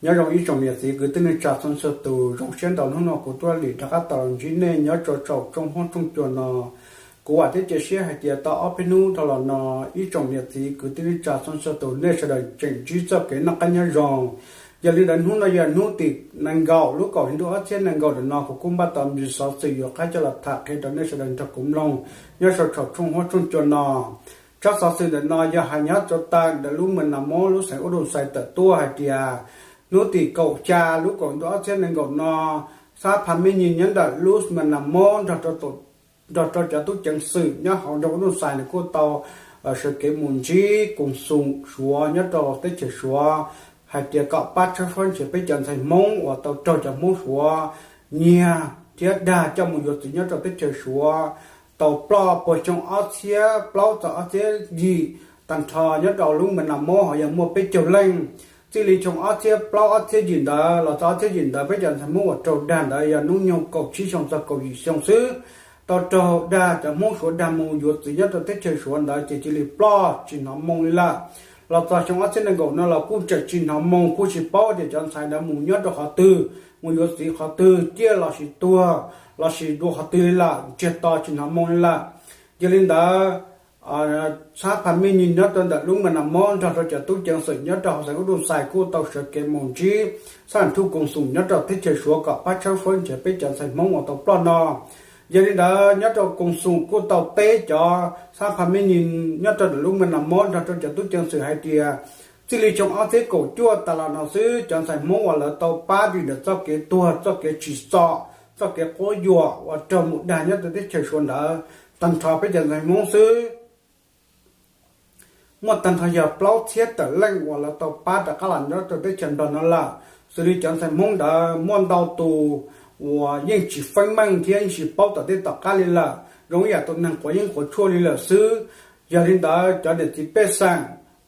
Nyob zoo ib tsoom niam txiv kwv tij neej tsa txhua txhua tus, zoo siab ntau hnub no kuv tuaj lim rov qab tau los ntsib nej nyob rau saum tshooj huab tshooj cua no. Kuv vam thiab cia siab hais tias tau ob peb hnub dhau los no ib tsoom niam txiv kwv tij neej tsa txhua txhua tus nej sawv daws tseem ntsib txoj kev noj qab nyob zoo. Yog li ntawd hnub no yog hnub tim nees nkaum lub kaum hli ntuj ob txhiab nees nkaum ntawm no kuv kuj npaj tau me ntsis xov xwm yuav qab coj los tham qhia rau nej sawv daws nrog kuv mloog nyob rau saum tshooj huab tshooj cua no. Tsab xov xwm ntawm no yog hais nyob rau tawm ntawm lub Mes Nas Mob lub xeev Ub Dum Xais tawm tuaj hais tias hnub tim kaum xya lub kaum hli ntuj ob txhiab nees nkaum no, xab pha me nyim nyob ntawm lub Mes Nas Mob nrog rau cov tub ceev xwm nyob hauv nroog Ub Dum Xais nws kuj tau sawv kev mus ntsib koom xoom Suav nyob rau teb chaws Suav hais tias kom pab tshawb fawb nrhiav peb cov ntxhais Hmoob uas tau raug cov Hmoob Suav nyiag thiab dag coj mus yuav txwv nyob rau teb chaws Suav tau ploj puag xyoo ob txhiab plaub txog ob txhiab yim. Tag nrho nyob rau lub Mes Nas Mob ho yog muaj peb caug leej. Txij li xyoo ob txhiab plaub ob txhiab yim ntawd los txog ob txhiab yim ntawd peb cov ntxhais Hmoob uas raug dag ntawd yog hnub nyoog kaum tsib xyoo txog kaum yim xyoo xwb, tau raug dag cov Hmoob Suav dag mus yuav txwv nyob rau teb chaws Suav ntawd ces cia li ploj tsis hnov moo li lawm. Los txog xyoo ob txhiab nees nkaum no los kuj tseem tsis hnov moo, kuj tsis paub tias cov ntxhais ntawd mus nyob rau qhov twg, mus yuav txwv qhov twg, ciaj lossis tuag lossis dua qhov twg li lawm, ntsiag to tsis hnov moo li lawm. Yog li ntawd, xab pha me nyim nyob rau ntawm lub Mes Nas Mob nrog rau cov tub ceev xwm nyob rau hauv xeev Ub Dum Xais kuj tau sawv kev mus ntsib xab lam thuj koom xoom nyob rau teb chaws Suav kom pab tshawb fawb nrhiav peb cov ntxhais Hmoob uas tau ploj no. Yog li ntawd nyob rau koom xoom kuj tau teb cov xab pha me nyim nyob rau ntawm lub Mes Nas Mob nrog rau cov tub ceev xwm hais tias txij li xyoo ob txhiab kaum cuaj tas los no xwb cov ntxhais Hmoob uas lawv tau pab dim ntawm txoj kev tuag, txoj kev tsim txom, txoj kev quab yuam uas raug mus dag nyob rau teb chaws Suav ntawd tag nrho peb cov ntxhais Hmoob xwb muaj tag nrho yog plaub txhiab tawm leej uas lawv tau pab rov qab los nyob rau teb chaws Nplog no lawm. Xws li cov ntxhais Hmoob ntawd muaj ntau tus uas yeej tsis feeb meej thiab yeej tsis paub tom tej tom qab li lawm, zoo ib yam tus neeg quav yeeb quav tshuaj li lawm xwb. Yog li ntawd cov niam txiv pej xeem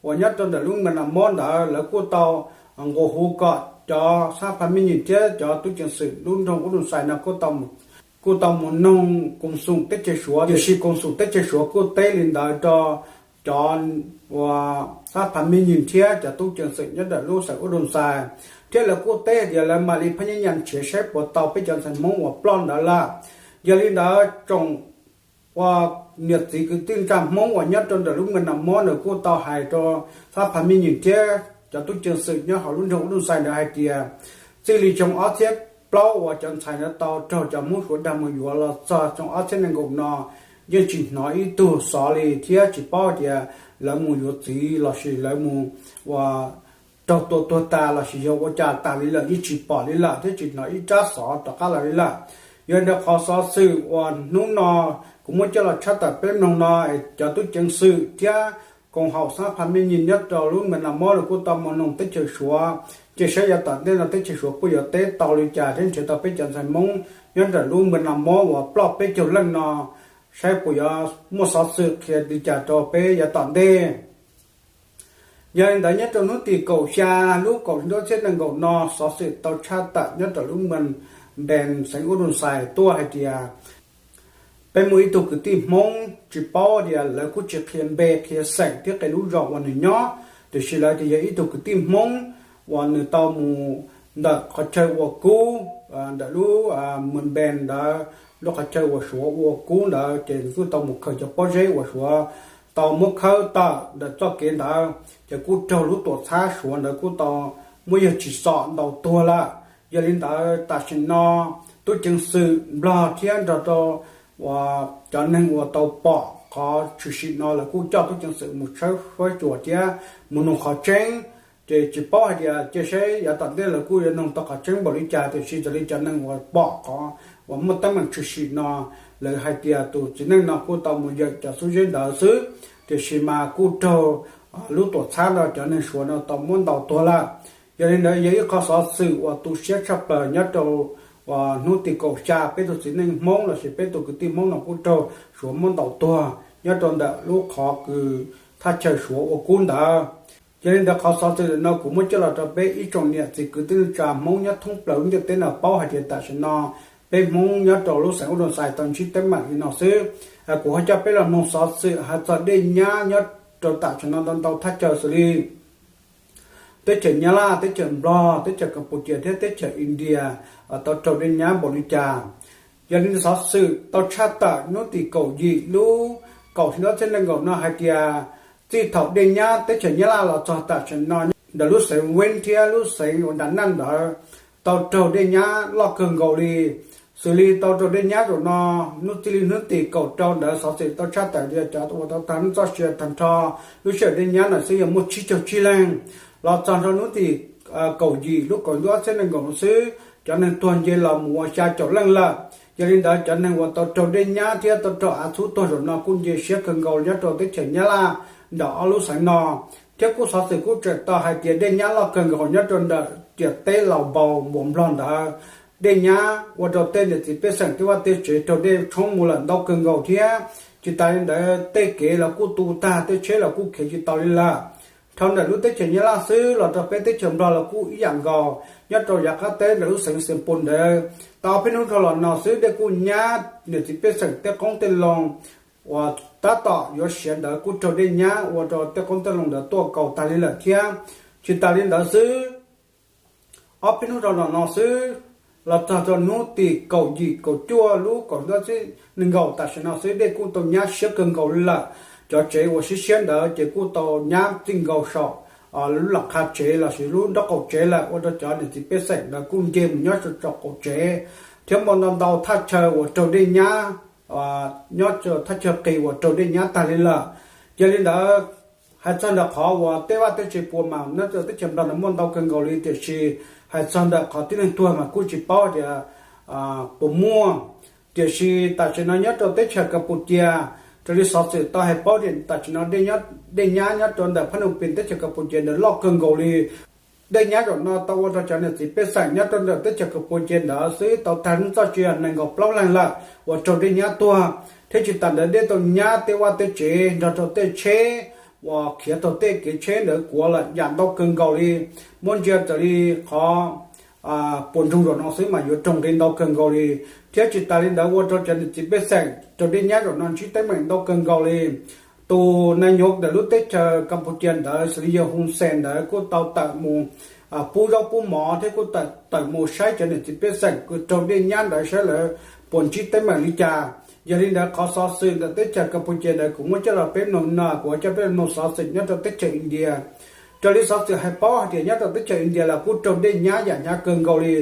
uas nyob rau ntawm lub Mes Nas Mob ntawd lawv kuj tau nqua hu kom cov xab pha me nyim thiab cov tub ceev xwm lub nroog Ub Dum Xais no kuj tau mus noog koom xoom teb chaws Suav, tiam sis koom xoom teb chaws Suav kuj teb li ntawd rau cov uas xab pha me nyim thiab cov tub ceev xwm nyob ntawm lub xeev Ub Dum Xais, thiab lawv kuj teb tias lawv mam li phab nyab nyas nrhiav saib puas tau peb cov ntxhais Hmoob uas ploj ntawd lawm. Yog li ntawd tsoom uas niam txiv kwv tij neej tsa Hmoob uas nyob rau ntawm lub Mes Nas Mob ntawd kuj tau hais rau xab pha me nyim thiab cov tub ceev xwm nyob hauv lub nroog Ub Dum Xais ntawd hais tias txij li xyoo ob txhiab plaub uas cov ntxhais ntawd tau raug cov Hmoob Suav dag mus yuav los txog xyoo ob txhiab nees nkaum no yeej tsis hnov ib tug xov li thiab tsis paub tias lawv mus yuav txiv lossis lawv mus ua raug tua tuag tas lossis yog ua cas tas li lawm yeej tsis pom li lawm thiab tsis hnov ib rab xov rov qab los li lawm. Yog li ntawd qhov xov xwm uas hnub no kuv muab coj los tshaj tawm peb mloog no, cov tub ceev xwm thiab koom haum xab pha me nyim nyob rau lub Mes Nas Mob los kuj tau mus noog teb chaws Suav, cia saib yav tom ntej no teb chaws Suav puas yuav teb tau li cas thiab nrhiav tau peb cov ntxhais Hmoob nyob ntawm lub Mes Nas Mob uas ploj peb caug leej no, saib puas yuav muaj xov xwm qhia li cas rau peb yav tom ntej. Yog li ntawd nyob rau hnub tim kaum xya lub kaum hli ntuj ob txhiab nees nkaum no xov xwm tau tshaj tawm nyob rau lub Mes Npees xeev Ub Dum Xais tuaj hais tias peb muaj ib tug kwv tij Hmoob tsis paub tias lawv kuj tsis qhia npe qhia xeem thiab qhia lub zos uas nws nyob, tiam sis lawv tias yog ib tug kwv tij Hmoob uas nws tau mus ntawm qhov chaw uas kub ntawm lub Mes Npees ntawd, lub qhov chaw uas Suav ua kub ntawd ces nws kuj tau mus khaws cov pob zeb uas Suav tau muab khawb tawm ntawm txoj kev ntawd ces kuj raug lub tuam txhab Suav ntawd kuj tau muab yawg tsim txom ntaus tuag lawm. Yog li ntawd tam sim no tub ceev xwm Nplog thiab nrog rau uas cov neeg uas tau pom qhov tshwm sim no lawv kuj coj tub ceev xwm mus tshawb fawb xyuas thiab mus noog qhov tseeb. Ces tsis paub hais tias cia saib yav tom ntej lawv kuj yuav noog tau qhov tseeb npaum li cas, tiam sis raws li cov neeg uas pom qhov uas muaj teeb meem tshwm sim no, lawv hais tias tus txiv neej no kuj tau mus yawm cov xub zeb ntawd xwb, tiam sis mas kuj raug lub tuam txhab no cov neeg Suav no tau muab ntaus tuag lawm. Yog li ntawd yog ib qho xov xwm uas tu siab tshaj plaws nyob rau uas hnub tim kaum xya peb tug txiv neej Hmoob lossis peb tug kwv tij Hmoob no kuj raug Suav muab ntaus tuag nyob rau ntawm lub qhov kws thaj chaw Suav ua kub ntawd. Yog li ntawd qhov xov xwm no kuv muab coj los rau peb ib tsoom niam txiv kwv tij neej tsa Hmoob nyob thoob plaws lub ntiaj teb no paub hais tias tam sim no peb Hmoob nyob rau lub xeev Ub Dum Xais tau ntsib teeb meem li no xwb. Kuv ho coj peb los mloog xov xwm hais txog dej nyab nyob rau tam sim no ntau ntau thaj chaw xws li teb chaws Nyab Laj, teb chaws Nplog, teb chaws Kampuchia thiab teb chaws India tau raug dej nyab npaum li cas. Yog li xov xwm tau tshaj tawm hnub tim kaum yim lub kaum hli ob txhiab nees nkaum no hais tias txij thaum dej nyab teb chaws Nyab Laj los txog tam sim no ntawm lub xeev West thiab lub xeev uas Nram Naj ntawd tau raug dej nyab loj kawg nkaus li. Xws li tau raug dej nyab zaum no, hnub txij li hnub tim kaum rau ntawd xov xwm tau tshaj tawm tias cov uas tau tag nws txoj sia tag nrho lub sij hawm dej nyab no xwb yog muaj tsib caug tsib leeg. Los txog nrho hnub tim kaum yim lub kaum hli ob txhiab nees nkaum no xwb cov neeg tuag nce los mus ua xya caum leej lawm. Yog li ntawd cov neeg uas tau raug dej nyab thiab tau raug av txhub tuag zaum no kuj nce siab kawg nkaus nyob rau teb chaws Nyab Laj ntawm ob lub xeev no. Thiab kuj xov xwm kuj tseem tau hais tias dej nyab loj kawg nkaus nyob rau ntawm tiam teb Laus Npaus npuas Nplog ntawd, dej nyab ua rau tej niam txiv pej xeem tej vaj tej tsev raug dej tshoob mus lawm ntau kawg nkaus thiab. Tsis tas li ntawd tej kev los kuj tu tag, tej tsheb los kuj khiav tsis tau li lawm. Dhau ntawm lub teb chaws Nyab Laj xwb los rau peb teb chaws Nplog los kuj ib yam nkaus. Nyob rau yav qab teb ntawm lub xeev Xeev Pos ntawd tau ob peb hnub dhau los no xwb dej kuj nyab niam txiv pej xeem tej qoob tej loo uas tab tom yuav siav ntawd kuj raug dej nyab ua rau tej qoob tej loo ntawd tuaj kaus tag li lawm thiab. Tsis tas li ntawd xwb, ob peb hnub dhau los no xwb los txog rau hnub tim kaum yim kaum cuaj lub kaum hli ob txhiab nees nkaum tam sim no xwb dej kuj tau nyab siab kawg nkaus li lawm. Cov tsev uas siab siab ntawd ces kuj tau nyab txij nkaus saum lub lam qha tsev los sis lub nraub qaum tsev lawm ua rau cov niam txiv pej xeem ntawd kuj nce mus nyob rau saum qaum tsev. Thiab muaj ntau ntau thaj chaw uas raug dej nyab, nyob thaj chaw qis uas raug dej nyab tag li lawm. Yog li ntawd, hais txog ntawm qhov uas tej vaj tej tsev puas mas nyob rau teb chaws Nplog no muaj ntau kawg nkaus li, tiam sis hais txog ntawm qhov tib neeg tuag mas kuj tsis paub tias puas muaj. Tiam sis tam sim no nyob rau teb chaws Kampuchia, raws li xov xwm tau hais paub tias tam sim no dej nyab nyob rau ntawm Phnom Penh teb chaws Kampuchia ntawd loj kawg nkaus li. Dej nyab zaum no tau ua rau cov niam txiv pej xeem nyob rau ntawm teb chaws Kampuchia ntawd xwb tau tag nws txoj sia nees nkaum plaub leeg lawm uas raug dej nyab tuag. Thiab tsis tas ntawd dej tau nyab tej vaj tej tsev nrog rau tej tsheb uas khiav tau tej kev tsheb ntawd kuav lawm yam ntau kawg nkaus li. Muab ntsia raws li qhov puas ntsoog zaum no xwb mas yuav raug nqi ntau kawg nkaus li. Thiab tsis tas li ntawd ua rau cov niam txiv pej xeem raug dej nyab zaum no ntsib teeb meem ntau kawg nkaus li. Tus nais nyov ntawm lub teb chaws Kampuchia ntawd xws li yog Hun Sen ntawd kuj tau tawm mus pub zaub pub mov thiab kuj tawm mus saib cov niam txiv pej xeem uas raug dej nyab ntawd saib lawv puas ntsib teeb meem li cas. Yog li ntawd qhov xov xwm ntawm teb chaws Kampuchia ntawd kuv muab coj los peb mloog no, kuv coj peb mloog xov xwm nyob rau teb chaws India. Raws li xov xwm hais paub hais tias nyob rau teb chaws India los kuj raug dej nyab yam hnyav kawg nkaus li.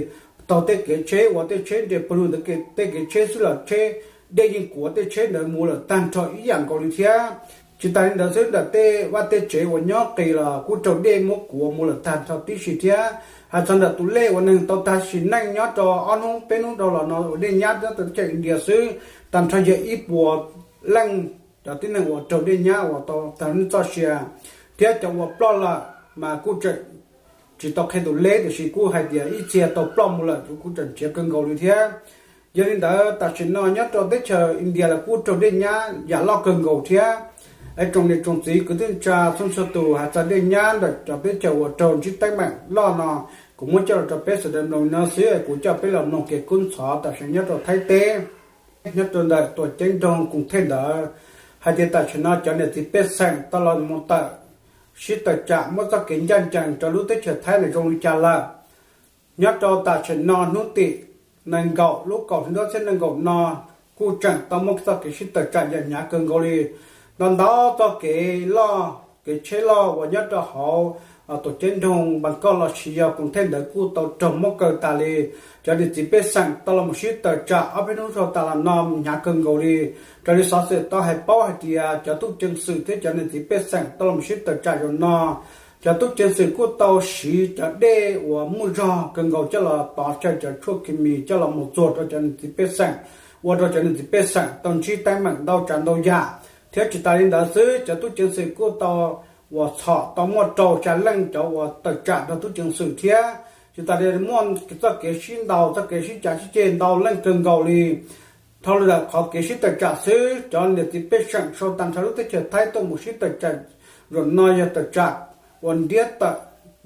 Taug tej kev tsheb uas tej tsheb nres pawg lug ntawd tej kev tsheb xwb los tsheb, dej yeej kuav tej tsheb ntawd mus lawm tag nrho ib yam nkaus li thiab. Tsis tas li ntawd xwb ntawm tej vaj tej tsev uas nyob qis los kuj raug dej muab kuav mus lawm tag nrho tib si thiab. Hais txog ntawm tus lej uas neeg tau tag sim neej nyob rau ob hnub peb hnub dhau los no uas dej nyab nyob rau teb chaws India xwb tag nrho yog ib puas leej cov tib neeg uas raug dej nyab uas tau tag nws txoj sia. Thiab cov uas ploj lawm mas kuj tseem tsis tau qhia tus lej, tiam sis kuj hais tias ib txhia tau ploj mus lawm kuj tseem ntsiav kawg nkaus li thiab. Yog li ntawd tam sim no nyob rau teb chaws India los kuj raug dej nyab yam loj kawg nkaus thiab. Es tsoom niam tsoom txiv kwv tij neej tsa txhua txhua tus, hais txog dej nyab ntawm cov teb chaws uas raug ntsib teeb meem loj no, kuv muab coj los rau peb sawv daws mloog no xwb. Kuv coj peb los mloog kev kub ntxhov tam sim nyob rau Thaib teb, nyob rau ntawm tuam ceeb nroog Koom Thej ntawd, hais tias tam sim no cov niam txiv pej xeem tau los mus tawm sib tawm tsam muab txoj kev ncaj ncees rau lub teb chaws Thaib ntawd zoo li cas lawm. Nyob rau tam sim no hnub tim nees nkaum lub kaum hli ob txhiab nees nkaum no kuj tseem tau muaj txoj kev sib tawm tsam yam hnyav kawg nkaus li. Ntau ntau txoj kev loj, kev tsheb loj uas nyob rau hauv tuam ceeb nroog Npas Koj los sis yog Koom Thej ntawd kuj tau raug muab kaw tas li. Cov niam txiv pej xeem tau los mus sib tawm tsam ob peb hnub dhau tas los no hnyav kawg nkaus li. Raws li xov xwm tau hais paub hais tias cov tub ceev xwm thiab cov niam txiv pej xeem tau los mus sib tawm tsam zaum no, cov tub ceev xwm kuj tau siv cov dej uas muaj zog kawg nkaus coj los tov chaw, cov tshuaj kis mis coj los mus txuag rau cov niam txiv pej xeem, ua rau cov niam txiv pej xeem tau ntsib teeb meem ntau tsav ntau yam. Thiab tsis tas li ntawd xwb, cov tub ceev xwm kuj tau uas txhom tau muaj rau xya leej cov uas tawm tsam rau tub ceev xwm thiab. Tsis tas li muaj txoj kev sib ntaus, txoj kev sib cav sib ceg ntau leej kawg nkaus li. Dhau li ntawm qhov kev sib tawm tsam xwb, cov niam txiv pej xeem sau tag nrho lub teb chaws Thaib tuaj mus sib tawm tsam zaum no yog tawm tsam uas ntiab tawm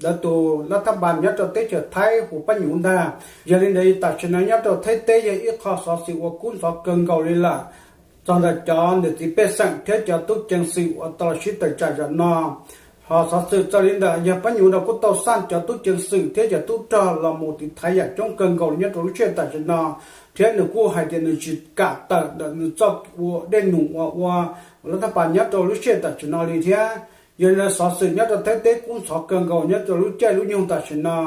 lawv tus lab thab npas nyob rau teb chaws Thaib hu pab nyuv ntag. Yog li ntawd tam sim no nyob rau Thaib teb yog ib qho xov xwm uas kub ntxhov kawg nkaus li lawm txog ntawm cov niam txiv pej xeem thiab cov tub ceev xwm uas tau los sib tawm tsam zaum no. Ho xov xwm txog li ntawm yawg Pab Nyuj no kuj tau xaj cov tub ceev xwm thiab cov tub rog los mus tiv thaiv yam coob kawg nkaus li nyob rau lub sij hawm tam sim no, thiab nws kuj hais tias nws tsis kam tawm ntawm nws txoj ua dej num uas ua lab thaj pas nyob rau lub sij hawm tam sim no li thiab. Yog li ntawd xov xwm nyob rau Thaib teb kub ntxhov kawg nkaus nyob rau lub caij lub nyoog tam sim no.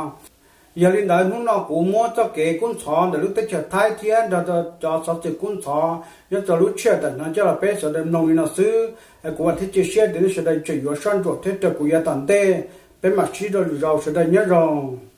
Yog li ntawd hnub no kuv muab txoj kev kub ntxhov ntawm lub teb chaws Thaib thiab nrog rau cov xov xwm kub ntxhov nyob rau lub sij hawm tam sim no coj los peb sawv daws mloog li no xwb. Kuv vam thiab cia siab tias nej sawv daws tseem yuav soj ntsuam thiab raws kuv yav tom ntej, peb mam sib ntsib dua lwm zaus, sawv daws nyob zoo.